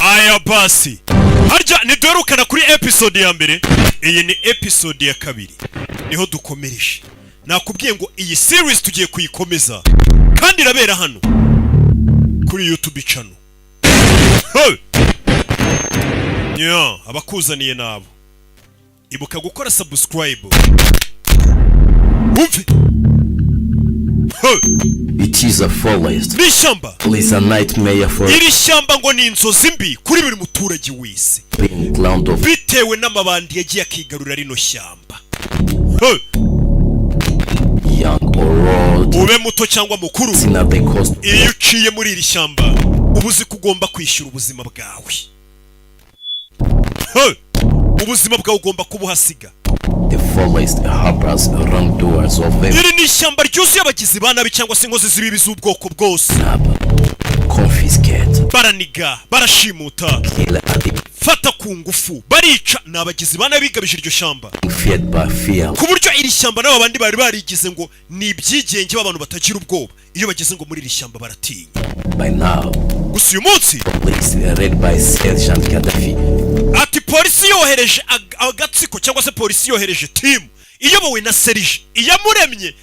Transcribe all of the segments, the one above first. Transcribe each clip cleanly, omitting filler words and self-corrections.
Aya basi, harya ntiduherukana kuri episode ya mbere? Iyi ni episode ya kabiri, niho dukomereje. Nakubwiye ngo iyi series tugiye kuyikomeza kandi irabera hano kuri YouTube channel. Hey! Nya abakuzaniye nabo, ibuka gukora subscribe, wumve. Hey! It is a forest. Ni ishyamba. It is a nightmare for Iri shyamba ngo ni inzozi mbi kuri buri muturage wese, being land of bitewe n'amabandi yagiye akigarurira rino shyamba. Hey! young or old. Ube muto cyangwa mukuru, Seen at the cost. iyo uciye muri iri shyamba uba uzi ko ugomba kwishyura ubuzima bwawe. Hey! Ubuzima bwawe ugomba kubuhasiga. The forest harbors wrongdoers of every Iri ni ishyamba ryuzuye abagizi ba nabi cyangwa se inkozi z'ibibi z'ubwoko bwose. Confiscate, Baraniga, barashimuta, kill at the fata ku ngufu, barica. Ni abagizi ba nabi bigabije iryo shyamba, feared by fear. ku buryo iri shyamba n'aba bandi bari barigize ngo ni ibyigenge b'abantu batagira ubwoba, iyo bageze ngo muri iri shyamba baratinya. By now, Gusa uyu munsi, police led by Sergeant Gaddafi ati polisi yohereje agatsiko cyangwa se polisi yohereje team iyobowe na Serije Iyamuremye,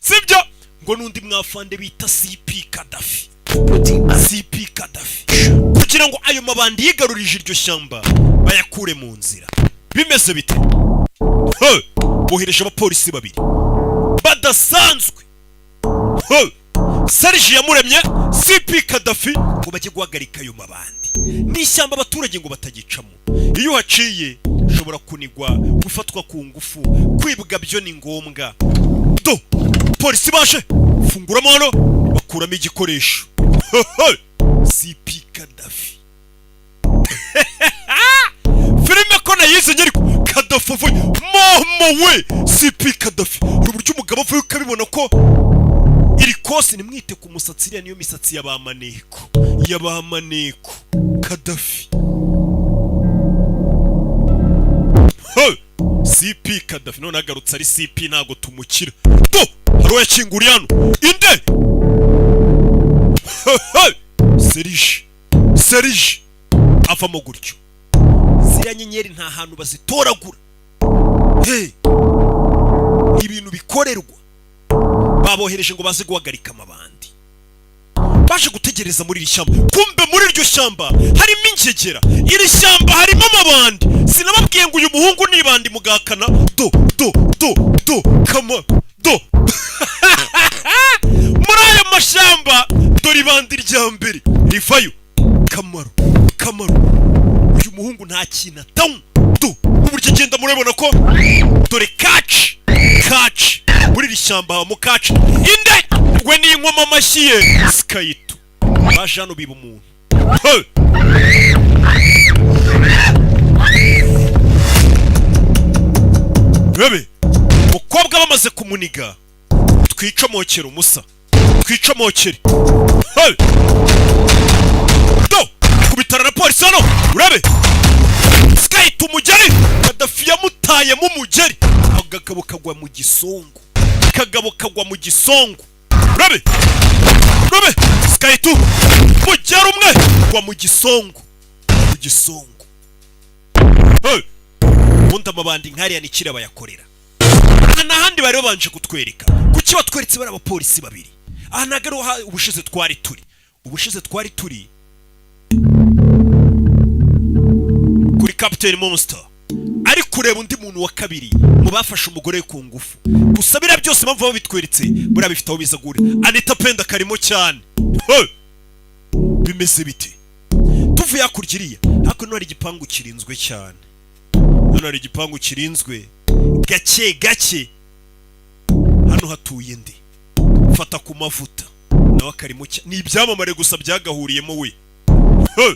sibyo? Ngo n'undi mwafande bita CP Kadafi. Putting an CP Kadafi, kugira ngo ayo mabandi yigarurije iryo shyamba bayakure mu nzira. Bimeze bite? He! Bohereje abapolisi babiri badasanzwe. He! Serge Yamuremye, CP Kadafi, ngo bajye guhagarika ayo mabandi. Ni ishyamba abaturage ngo batagicamo. Iyo uhaciye ushobora kunigwa, gufatwa ku ngufu, kwibwa byo ni ngombwa. Do polisi baje funguramo hano, bakuramo igikoresho. CP Kadafi, filime ko nayize ariko Kadafi avuye, mama we! CP Kadafi, hari uburyo umugabo avuye ukabibona ko iri kosi. Nimwite ku musatsi, iriya niyo misatsi ya ba maneko, ya ba maneko. Kadafi. Hey! CP Kadafi none agarutse ari CP, ntabwo tumukira. Do hari uwo yakinguriye hano inde. Hey! Serije, Serije avamo gutyo. Ziriya nyenyeri nta hantu bazitoragura. Hey! Ibintu bikorerwa babohereje ngo baze guhagarika amabandi. Baje gutegereza muri iri shyamba, kumbe muri iryo shyamba harimo ingegera. Iri shyamba harimo amabandi. Sinababwiye ngo uyu muhungu ni ibandi mugakana? Do do do do kama do muri aya mashyamba, dore ibandi rya mbere rivayo. Kamaro, kamaro, uyu muhungu nta kintu atanywa. Do n'uburyo agenda, murabona ko dore kaci kaci. Muri iri shyamba habamo kaci. Inde we n'inkoma amashyi ye sikayito. Baje hano biba umuntu. Hey! Bebe umukobwa bamaze kumuniga, twicomokere umusa, twicomokere. Hey! Do kubitara na polisi hano, urabe sikayita umugeri. Kadafi yamutayemo umugeri, agagabo kagwa mu gisongo, kagabo kagwa mu gisongo. Urabe, urabe sikayita umugeri umwe gwa mu gisongo, mu gisongo. Hey! Ubundi amabandi nkariya ni kiriya bayakorera. Aha nta handi bari babanje kutwereka. Kuki batweretse bari abapolisi babiri? Aha ntabwo ariho ubushize twari turi. Ubushize twari turi kuri Captain Monster ari kureba undi muntu wa kabiri mu bafashe umugore we ku ngufu. Gusa biriya byose, impamvu babitweretse, buriya bifite aho biza guhurira. Anita Penda karimo cyane. Hey! Bimeze bite? Tuvuye hakurya iriya, hakuno hari igipangu kirinzwe cyane. Hano hari igipangu kirinzwe gake gake. Hano hatuye ndi fata ku mavuta nawe akarimo ni ibyamamare gusa byagahuriyemo we. Hey!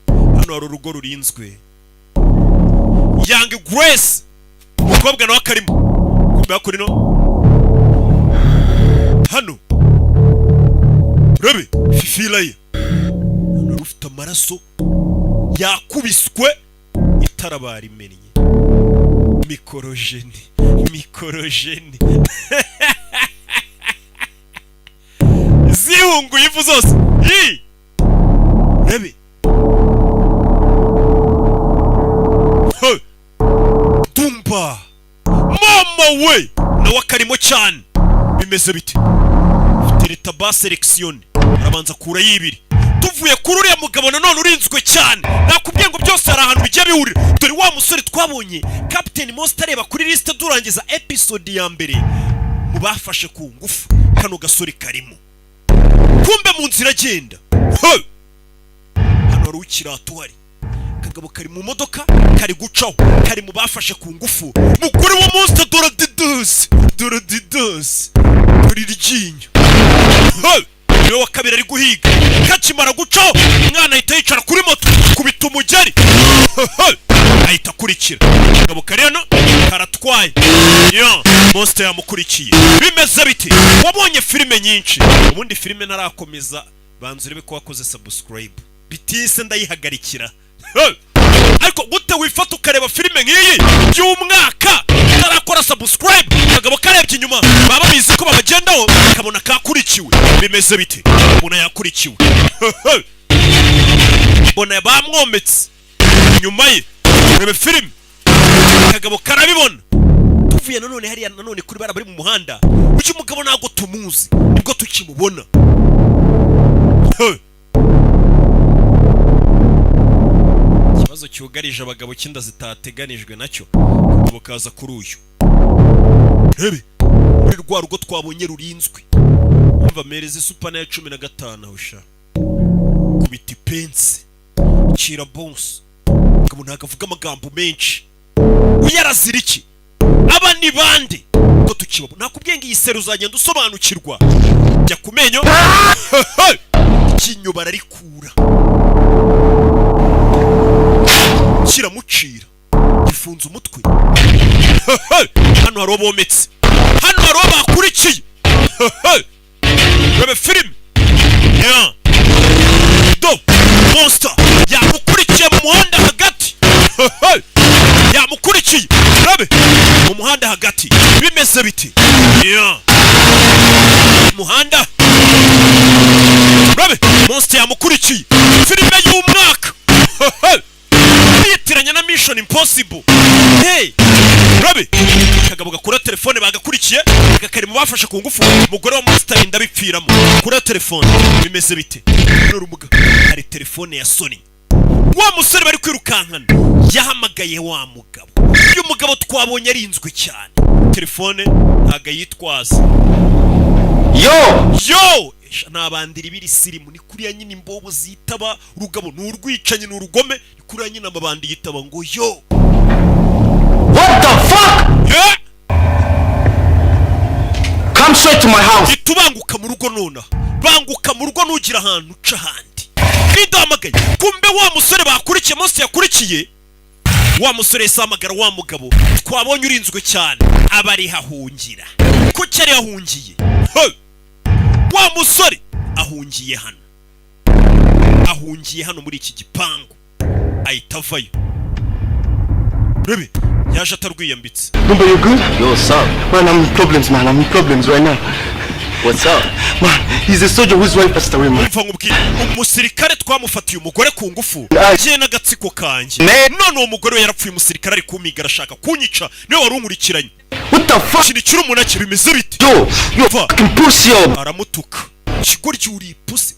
Hano hari urugo rurinzwe. Young Grace, umukobwa nawe akarimo. Kumbe hakurino hano rebe Fifilaye, hano hari ufite amaraso yakubiswe, itara barimennye. Mikorojeni, mikorojeni zihunguye ivu zose. Ii! Rebe. Hey! Tumba mama we, nawe akarimo cyane. Bimeze bite? Tereta ba sélection, arabanza akura yibiri. Tuvuye kuri uriya mugabo nanone urinzwe cyane, nakubwiye ngo byose hari ahantu bijya bihurira. Dore wa musore twabonye Captain Monster areba kuri liste durangiza episode ya mbere mu bafashe ku ngufu, kano gasore karimo. Kumbe mu nzira agenda. Hey! Hano hari ukirato uhari. Akagabo kari mu modoka kari gucaho, kari mu bafashe ku ngufu mugore wa Monster. Dore didosi, dore didosi, dore iryinyo. Hey! Niwe wa kabiri ari guhiga. Kakimara gucaho, umwana ahita yicara kuri moto, kubita umugeri. Hey! Ahita akurikira akagabo kari hano karatwaye yo. Monster yamukurikiye. Bimeze biti? Wabonye filime nyinshi. Ubundi filime ntarakomeza, banza urebe ko wakoze subscribe, bitise ndayihagarikira. Hey! Ariko gute wifata ukareba filime nk'iyi by'umwaka utarakora subscribe? Akagabo karebye inyuma, baba babizi ko babagendaho, kabona kakurikiwe. Bimeze bite? Mbona yakurikiwe, mbona bamwometse inyuma ye. Rebe filime, akagabo karabibona. Tuvuye nanone hariya, nanone kuri bara bari mu muhanda. Uyu mugabo ntabwo tumuzi, nibwo tukimubona. Hey! Ikibazo cyugarije abagabo cy'inda zitateganijwe nacyo. Akagabo kaza kuri uyu. Rebe muri rwa rugo twabonye rurinzwe. Umva, mereza isupana ya 15 aho sha. Kubita ipensi, cira bonse. Umugabo ntabwo avuga amagambo menshi. Uyu arazira iki? Aba ni bande ko tukibabona? Nakubwiye ngo iyi série uzagenda usobanukirwa. Jya ku menyo, iryinyo bararikura, kiramucira, gifunze umutwe. Hano hari uwo bometse, hano hari uwo bakurikiye. Rebe filime ya do. Monster yamukurikiye mu muhanda hagati, yamukurikiye. Rebe mu muhanda hagati. Bimeze biti? Yeah. Muhanda, rebe, Monster yamukurikiye. Filime y'umwaka biyitiranya na Mission Impossible. Hey, rebe, akagabo gakura telefone. Bagakurikiye, aka kari mu bafashe ku ngufu umugore wa Monster, inda bipfiramo. Kura telefone. Bimeze bite? None umugabo hari telefone ya Sony. Wa musore bari kwirukankana yahamagaye wa mugabo. Uyu mugabo twabonye arinzwe cyane, telefone ntabwo ayitwaza. Yo! Yo! Esha, nabandira ibiri sirimu. Ni kuriya nyine imbobo zitaba. Urugabo ni urwicanyi, ni urugome. Ni kuriya nyine amabandi yitaba ngo yo. What the fuck? Yeah! Come straight to my house. Hita ubanguka mu rugo nonaha, banguka mu rugo, nugira ahantu uca ahandi. Nidahamagaye. Kumbe wa musore bakurikiye, munsi yakurikiye wa musore, yahise ahamagara wa mugabo twabonye urinzwe cyane. Aba ari ahungira. Kuki ari ahungiye? Hey! Wa musore ahungiye hano, ahungiye hano muri iki gipangu. Ahita avayo. Rebe, yaje atarwiyambitse. Number, you good? Yo, what's up? Man, I'm in problems, man. I'm in problems right now. What's up? Man, he's a soldier whose wife passed away, man. Umva nkubwire, umusirikare twamufatiye umugore ku ngufu Ay. njye n'agatsiko kanjye. None uwo mugore we yarapfuye, umusirikare ari kumiga, arashaka kunyica, niwe wari unkurikiranye. What the fuck? Ikintu kiri umunake. Bimeze bite? Yo, you Va. fucking pussy, yo. Aramutuka, ikigoryi, uri ipusi.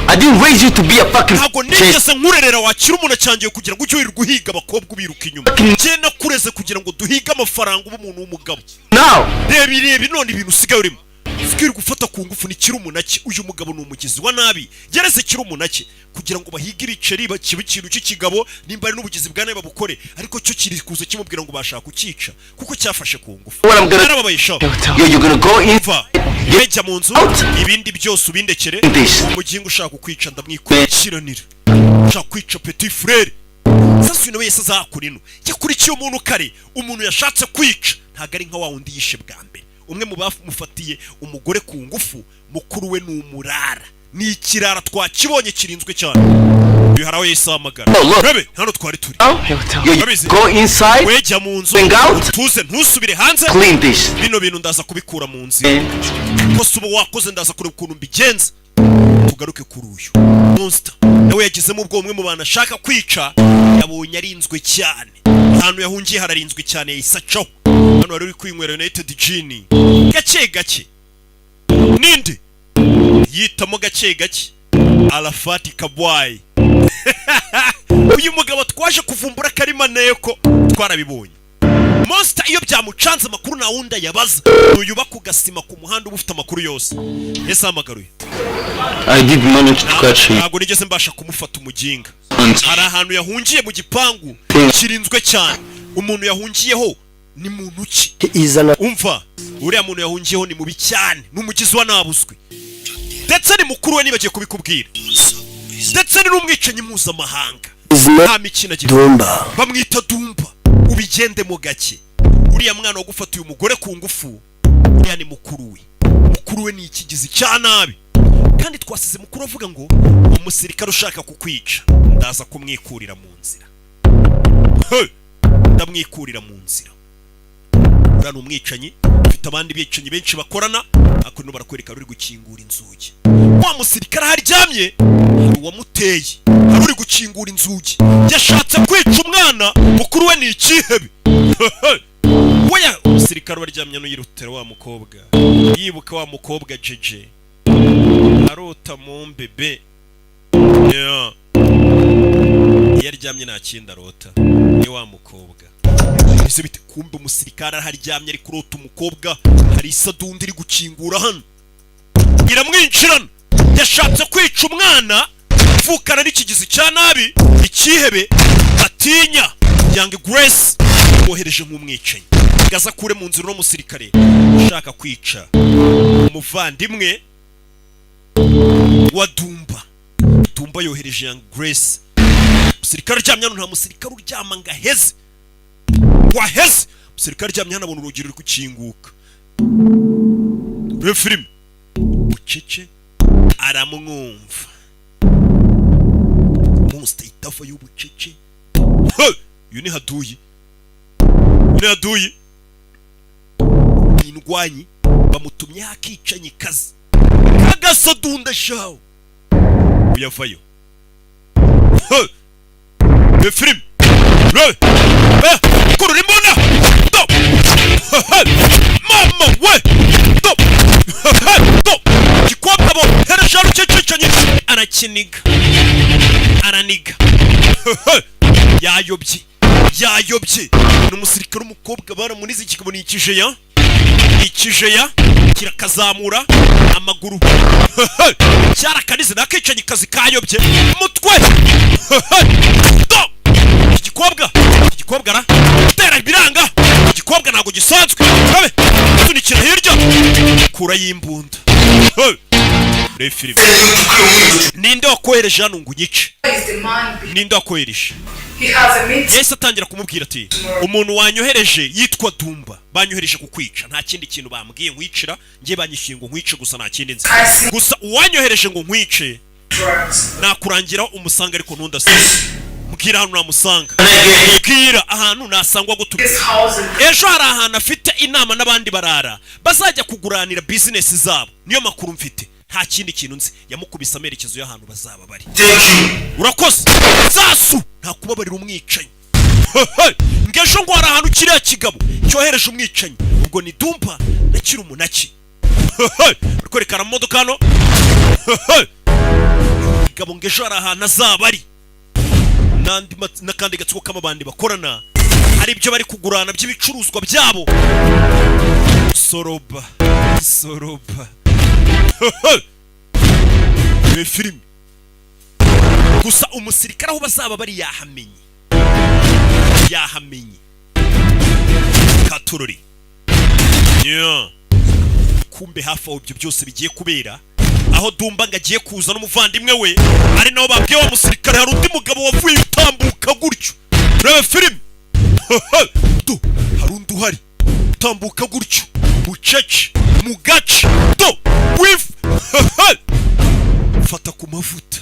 I didn't raise you to be a fucking Ntabwo nigeze nkurerera wakira umuntu acyangiye kugira ngo ujye wirirwa uhiga abakobwa, ubiruka inyuma. Njye nakureze kugira ngo duhige amafaranga, ube umuntu w'umugabo. Now. Reba, ireba none ibintu usigaye urimo, usigaye uri gufata ku ngufu. Ni umunake. Uyu mugabo ni umugizi wa nabi, gereze kiri umunake kugira ngo bahige ibiceri, bakibe ikintu cy'ikigabo. Nimba ari n'ubugizi bwa nabi babukore, ariko cyo kiri kuza kimubwira ngo bashaka kucyica kuko cyafashe ku ngufu. What I'm gonna- Yarababaye sha. Yo, you're gonna go in. Va, wejya mu nzu, ibindi byose ubindekere. This. Umugingo ushaka kukwica ndamwikurikiranira, ushaka kwica petit frère. Sasa uyu nawe yahise azakura ino, yakurikiye umuntu kare, umuntu yashatse kwica. Ntabwo ari nka wa wundi yishe bwa mbere. Umwe mu bamufatiye umugore ku ngufu, mukuru we ni umurara, ni ikirara twakibonye kirinzwe cyane. Uyu hari aho yahise ahamagara. Oh, look. Rebe hano twari turi. Yo, you Urabizi? go inside. Wejya mu nzu, Bring out. utuze, ntusubire hanze. Clean this. Bino bintu ndaza kubikura mu nzira. Man. Kosa uba wakoze, ndaza kureba ukuntu mbigenza. Tugaruke kuri uyu Monster, nawe yagizemo ubwo umwe mu bantu ashaka kwica yabonye arinzwe cyane. Ahantu yahungiye hararinzwe cyane, yahise acaho. Hano wari uri kwinywera United Gin gake gake, ninde yitamo gake gake? Arafati Kabwayi. Uyu mugabo twaje kuvumbura ko ari maneko, twarabibonye. Monster iyo byamucanze, amakuru nta wundi ayabaza, nuyuba ku gasima ku muhanda uba ufite amakuru yose. Ese hamagaruye? I did manage to catch him. Ntabwo nigeze mbasha kumufata umuginga. Hari ahantu yahungiye mu gipangu kirinzwe cyane. Umuntu yahungiyeho ni muntu ki? Izana. Umva, uriya muntu yahungiyeho ni mubi cyane, ni umugizi wa nabuzwe, ndetse ni mukuru we, nibagiye kubikubwira, ndetse ni n'umwicanyi mpuzamahanga. Izina? Nta mikino agira. Dumba. Bamwita Dumba. Ubigendemo gake. Uriya mwana wagufatiye umugore ku ngufu, uriya ni mukuru we. Mukuru we ni ikigizi cya nabi, kandi twasize mukuru avuga ngo umusirikare ushaka kukwica ndaza kumwikurira mu nzira. He! Ndamwikurira mu nzira. Uriya ni umwicanyi ufite abandi bicanyi benshi bakorana. Hakuno barakwereka ruri gukingura inzugi. Wa musirikare aho aryamye hari uwamuteye, hari uri gukingura inzugi, yashatse kwica umwana. Mukuru we ni ikihebe. Weya, umusirikare ubaryamye n'uyirutera wa mukobwa, yibuka wa mukobwa jeje arota mu mbebe. Yeah. Iyo aryamye nta kindi arota, ni wa mukobwa. Ese bite? Kumbe umusirikare aharyamye ari kurota umukobwa. Hari isadundi iri gukingura hano, iramwinjirana. Yashatse kwica umwana uvukana n'ikigizi cya nabi, ikihebe atinya. Young Grace wohereje nk'umwicanyi gaza akure mu nzira uno musirikare ushaka kwica umuvandimwe wa Dumba. Dumba yohereje Young Grace. Umusirikare uryamye hano, nta musirikare uryama ngo aheze, waheze. Umusirikare aryamye hano abona urugi ruri gukinguka. Reba filime bucece, aramwumva. Monster itava y'ubucece. Hey! Uyu ni haduyi, uyu ni haduyi, ni indwanyi bamutumyeho akicanyi kazi kagasadunda shawo. Uyavayo. Hey! Reba filime. Rebe! Eh! Kurura imbunda! Do! Hey! Mama we! Do! Hey! Do! Gikobwa bo hereje cyicanye, arakiniga, araniga. Hey! Yayobye, yayobye. Ni umusirikare w'umukobwa baramunize. Ikigabo ni ikijeya, ikijeya kirakazamura amaguru. Hey! Cyarakanize nakicanyi kazi kayobye umutwe. Hey! Do! Iki gikobwa, iki gikobwa ra tera ibiranga. Igikobwa ntabwo gisanzwe. Kabe sunikira hirya, kura y'imbunda. Hey! Reba filime. Ninde wakohereje hano ngo unyice? Is the man behind? Ninde wakohereje? He has a meeting. Yahise atangira kumubwira ati umuntu wanyohereje yitwa Dumba, banyohereje kukwica, nta kindi kintu bambwiye nkwicira njye, banyishyuye ngo nkwice gusa, nta kindi nzi. Gusa uwanyohereje ngo nkwice Drugs. nakurangira umusanga, ariko ntundase. Mbwira ahantu namusanga, mbwira ahantu nasangwa gutumira. His house in Ejo hari ahantu afite inama n'abandi barara bazajya kuguranira bizinesi zabo. Niyo makuru mfite, nta kindi kintu nzi. Yamukubise amerekezo y'ahantu bazaba bari. Urakoze sasu, nta kubabarira umwicanyi. Ngo ejo ngo hari ahantu kiriya kigabo cyohereje umwicanyi, ubwo ni Dumba na Kirumunaki. Bari kwerekana mu modoka hano. Gabo ngo ejo hari ahantu azaba ari n'andi n'akandi gatsiko k'amabandi bakorana, hari ibyo bari kugurana by'ibicuruzwa byabo. Soroba soroba. Ni filime gusa. Umusirikare aho bazaba bari yahamenye, yahamenye katurori. Yeah. Kumbe hafi aho ibyo byose bigiye kubera, aho Dumba ngo agiye kuza n'umuvandimwe we, ari nabo babwiye wa musirikare, hari undi mugabo wavuye utambuka gutyo. Reba filime do, hari undi uhari utambuka gutyo bucece mu gace do wif fata ku mavuta.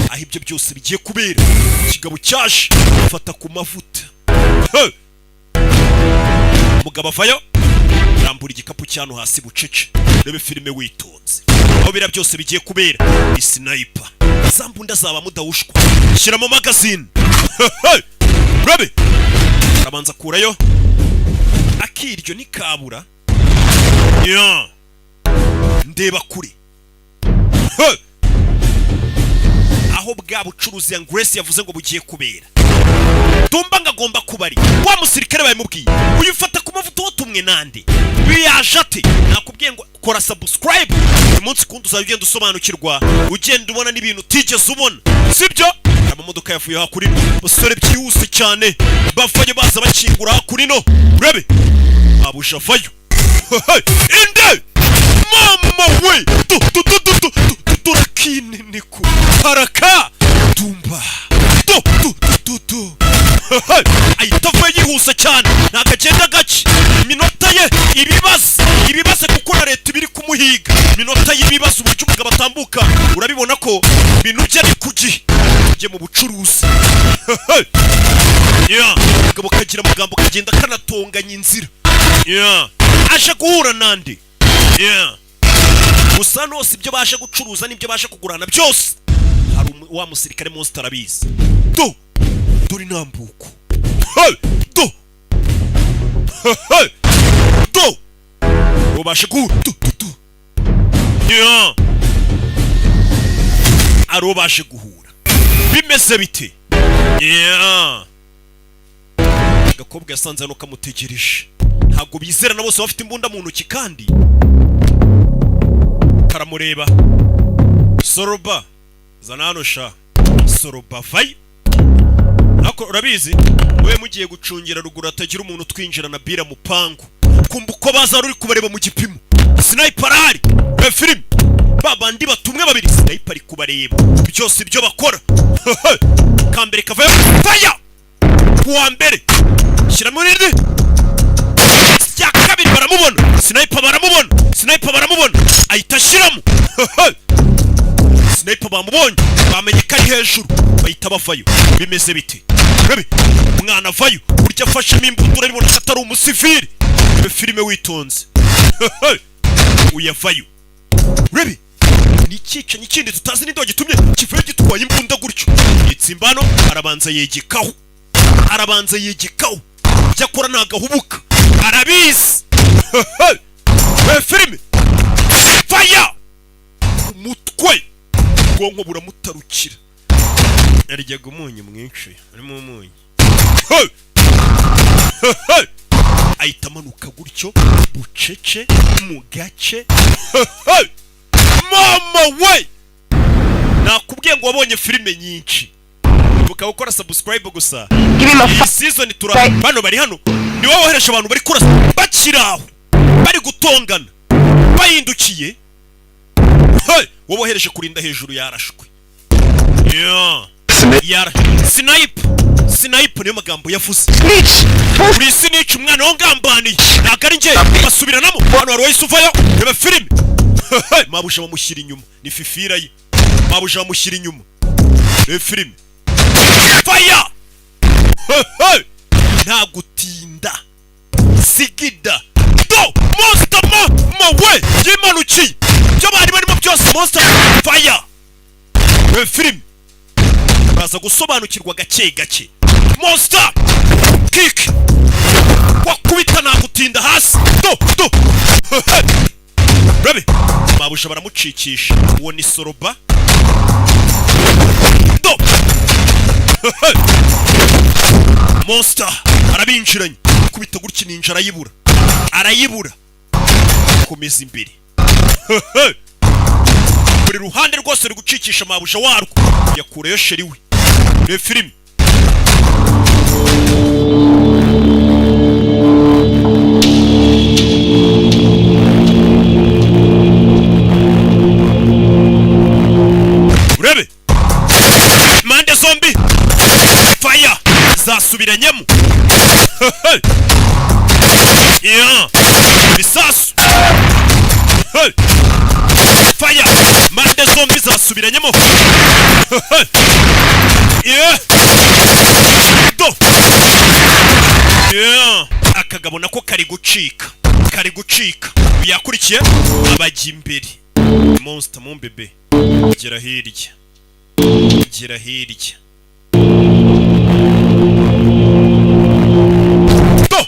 Aho ibyo byose bigiye kubera, ikigabo cyaje fata ku mavuta. Umugabo avayo, rambura igikapu cyano hasi bucece. Rebe filime witonze. Aho biriya byose bigiye kubera ni sniper, za mbunda zaba mudawushwa. Shyira mu magazine, urabe arabanza akurayo akiryo ntikabura ya ndeba kure. Hey! Aho bwa bucuruzi ya Grace yavuze ngo bugiye kubera, Dumba ngo agomba kuba ari wa musirikare babimubwiye. Uyu ufata ku mavuta watumwe nande? Uyu yaje ate? Nakubwiye ngo kora subscribe uyu munsi kundi uzajya ugenda usobanukirwa, ugenda ubona n'ibintu utigeze ubona, sibyo? Amamodoka yavuye hakurino, basore byihuse cyane bavayo, baza bakingura hakurino. Urebe abusha avayo inde, mama we! Tu tu tu tu tu tu turakininiku haraka Dumba tu tu tu tu tu. Ahita avuye yihuse cyane, ntabwo agenda gake. Iminota ye ibibazo ibibazo, kuko na leta iba iri kumuhiga. Iminota y'ibibazo, uburyo umugabo atambuka, urabibona ko ibintu bye ari ku gihe. Tujye mu bucuruzi. Yeah. Akagabo kagira amagambo, kagenda kanatonganya inzira. Yeah. Aje guhura nande? Yeah. Gusa hano hose ibyo baje gucuruza n'ibyo baje kugurana byose, hari wa musirikare Monster arabizi. Do dore intambuko. Hey! Do hey! Do ubashe guhura do do do. Yeah. Ari ubashe guhura, bimeze bite? Yeah. Agakobwa yasanze hano kamutegereje, ntabwo bizerana bose, bafite imbunda mu ntoki kandi karamureba. Soroba, zana hano sha. Soroba vayo. Ariko urabizi mube mugiye gucungira ruguru, hatagira umuntu utwinjira na bira mupangu. Kumva uko baza ruri kubareba mu gipimo. Sniper arahari. Reba filime, ba bandi batumwe babiri, sniper ari kubareba byose ibyo bakora. Kambere kavayo, fire kuwa mbere, shyiramo n'irindi rya kabiri. Baramubona sniper, baramubona sniper, baramubona, ahita ashyiramo. Sniper bamubonye, bamenye ko ari hejuru, bahita bavayo. Bimeze bite? Rabi umwana avayo, burya afashemo imbuto, urabibona ko atari umusivili. Rebe filime witonze. Uyavayo, rabi ni icyicanyi kindi tutazi n'indi gitumye kivuye gitwaye imbunda gutyo. Itsimbano arabanza yegekaho, arabanza yegekaho. Ibyo akora ntabwo ahubuka, arabizi. Reba filime, faya umutwe, ubwonko buramutarukira. Yaryaga umunyu mwinshi, harimo umunyu. Hey! Hey! Ahita amanuka gutyo bucece mu gace. Hey! Mama we, nakubwiye ngo wabonye filime nyinshi, ibuka gukora subscribe gusa. Iyi season tura bano bari hano, ni wowe wohereje abantu bari kurasa bakiri aho bari gutongana bahindukiye. Hey! Wowe wohereje kurinda hejuru yarashwe. Yeah. Yara sniper, sniper niyo magambo yavuze. Uri snitch, umwana wo ngambaniye, ntabwo ari njye. Basubiranamo hano, hari uwahise uvayo. Reba filime, mabusha bamushyira inyuma, ni fifira ye, mabusha bamushyira inyuma. Reba filime, fire nta gutinda. Sigida do monster, mama we, yimanukiye ibyo bari barimo byose. Monster fire. Reba filime, baza gusobanukirwa gake gake. Monster kick wakubita, nagutinda hasi. Do do rabe mabusha baramucikisha. Uwo ni Soroba. Do monster arabinjiranye, kubita gutya ninja arayibura, arayibura. Komeza imbere, buri ruhande rwose ruri gucikisha mabusha warwo. Yakureyo chéri we. Reba filime. Urebe impande zombi, fire zasubiranyemo. Yeah. Bisasu. Hey. Fire impande zombi zasubiranyemo. Yeah. Do yeah. Akagabo nako kari gucika, kari gucika. Yakurikiye abajya imbere. Monster mumbebe, gera hirya, gera hirya. Do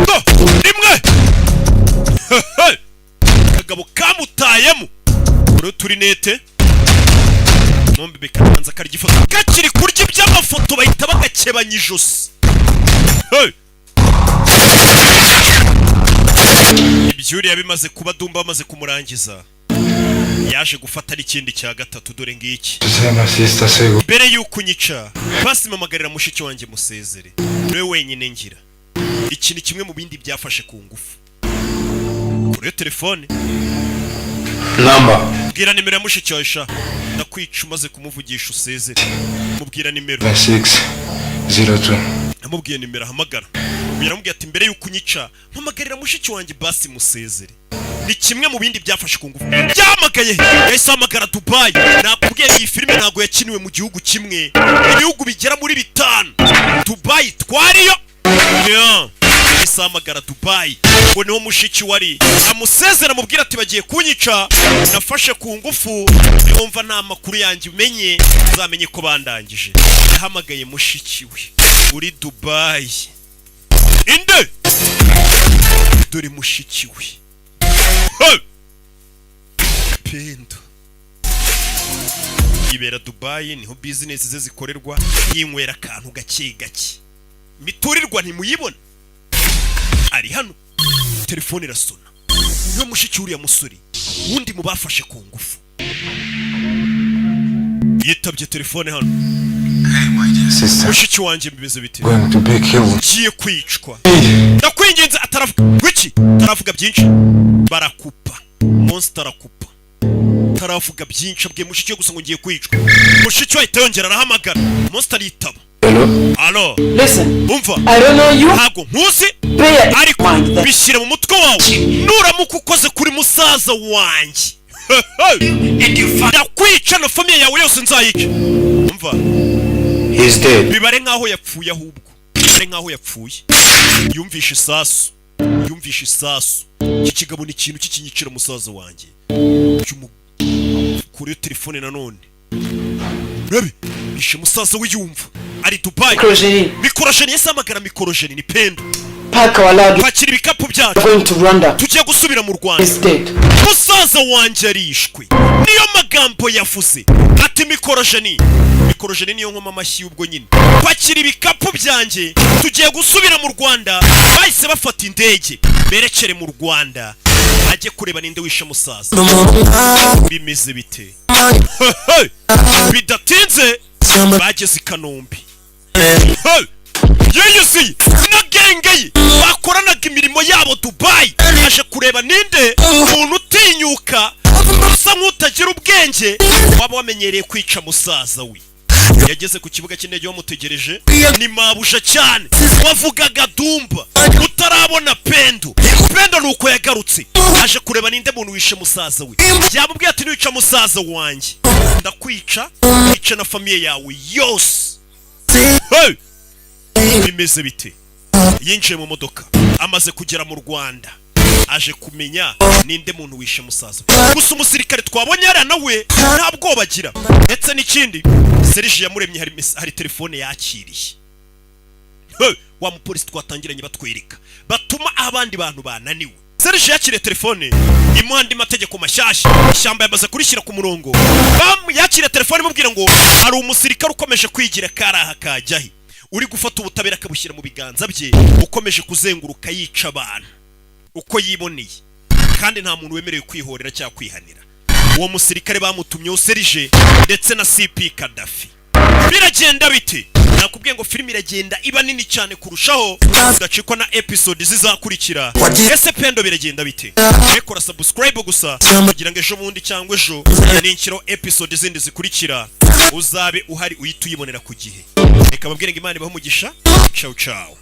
do rimwe. Kagabo kamutayemo uri turinete. Mumbebe kabanza karya ifoto, kakiri kurya iby'amafoto bahita bagakebanya ijosi. Hey! Ibyuriya bimaze kuba, Dumba bamaze kumurangiza, yaje gufata n'ikindi cya gatatu. Dore ngiki. Mbere y'uko unyica, basi mpamagarira mushiki wanjye musezere, niwe wenyine ngira. Iki ni kimwe mu bindi byafashe ku ngufu. Kuri telefone. Number. Bwira nimero ya mushiki wawe sha, ndakwica umaze kumuvugisha usezere. Mubwira nimero. 602. Namubwiye nimero ahamagara. Yaramubwiye ati: "Mbere y'uko unyica, mpamagarira mushiki wanjye basi musezere." Ni kimwe mu bindi byafashe ku ngufu. Yahamagaye, yahise ahamagara Dubayi. Nakubwiye, iyi filime ntabwo yakiniwe mu gihugu kimwe, ibihugu bigera muri 5. Dubayi twariyo. Yeah. Yahise ahamagara Dubayi ngo niho mushiki wari, amusezera, amubwira ati: "Bagiye kunyica, nafashe ku ngufu, niwumva nta makuru yanjye umenye uzamenye ko bandangije." Yahamagaye mushiki we uri Dubayi. Inde? Dore mushiki we. Hey! Pendo yibera Dubayi, niho bizinesi ze zikorerwa, yinywera akantu gake gake. Miturirwa ntimuyibona, ari hano. Telefone irasona, niwe mushiki w'uriya musore wundi mu bafashe ku ngufu. Yitabye telefone hano. Hey, my dear sister. Mushiki wanjye, bimeze bite? Going to be killed. Ngiye kwicwa, ndakwinginze. Ataravuga wiki, ataravuga byinshi, barakupa. Monster arakupa, ataravuga byinshi, abwiye mushiki we gusa ngo ngiye kwicwa. Mushiki we ahita yongera arahamagara, Monster aritaba. Hello? Alo. Listen, Umva. I don't know you. Ntabwo nkuzi. Bear in Ariko mind that bishyira mu mutwe wawe, nuramuka ukoze kuri musaza wanjye, ndakwica na famille yawe yose nzayica. Umva. He's dead. Bibare nk'aho yapfuye, ahubwo bibare nk'aho yapfuye. Yumvishe isasu, yumvishe isasu. Iki kigabo ni ikintu cy'ikinyicira musaza wanjye. Kuri telefone nanone rabi bishe musaza we, yumva ari Dubayi. Mikrojeni, Mikorojeni, yahise ahamagara Mikorojeni, ni Pendo. Pack our luggage. Pakira ibikapu byacu. We're going to Rwanda. Tugiye gusubira mu Rwanda. He's dead. Musaza wanjye arishwe, niyo magambo yavuze. Ati: "Mikorojeni, Mikorojeni niyo nkoma amashyi." Ubwo nyine pakira ibikapu byanjye, tugiye gusubira mu Rwanda. Bahise bafata indege berekere mu Rwanda, ajye kureba ninde wishe musaza. Bimeze bite? Bidatinze bageze i Kanombe. Hey! Yiyuzuye na gang ye bakoranaga imirimo yabo Dubayi, aje kureba ninde muntu utinyuka, usa nk'utagira ubwenge, waba wamenyereye kwica musaza we. Yageze ku kibuga cy'indege bamutegereje, ni mabuja cyane wavugaga Dumba utarabona Pendo. Pendo ni uko yagarutse, aje kureba ninde muntu wishe musaza we. Yamubwiye ati: "Niwica musaza wanjye ndakwica, wice na famille yawe yose." Hey! Bimeze bite? Yinjiye mu modoka, amaze kugera mu Rwanda aje kumenya ninde muntu wishe musaza. Gusa umusirikare twabonye hariya nawe nta bwoba agira. Ndetse n'ikindi, Serge yamuremye hari telefone yakiriye. Hey! Wa mupolisi twatangiranye batwereka batuma abandi bantu bananiwe. Serge yakiriye telefone imuha andi mategeko mashyashya. Ishyamba yamaze kurishyira ku murongo. Yakiriye telefone imubwira ngo hari umusirikare ukomeje kwigira karaha kajyahe, uri gufata ubutabera akabushyira mu biganza bye, ukomeje kuzenguruka yica abantu uko yiboneye, kandi nta muntu wemerewe kwihorera cyangwa kwihanira. Uwo musirikare bamutumyeho Serge ndetse na CP Kadafi. Biragenda bite? Nakubwiye ngo filime iragenda iba nini cyane kurushaho, udacikwa na episode zizakurikira. Ese Pendo biragenda bite? Rekora subscribe gusa kugira ngo ejo bundi cyangwa ejo ninshyiraho episode zindi zikurikira uzabe uhari, uhite uyibonera ku gihe. Reka babwire ngo Imana ibahe umugisha. Ciao ciao.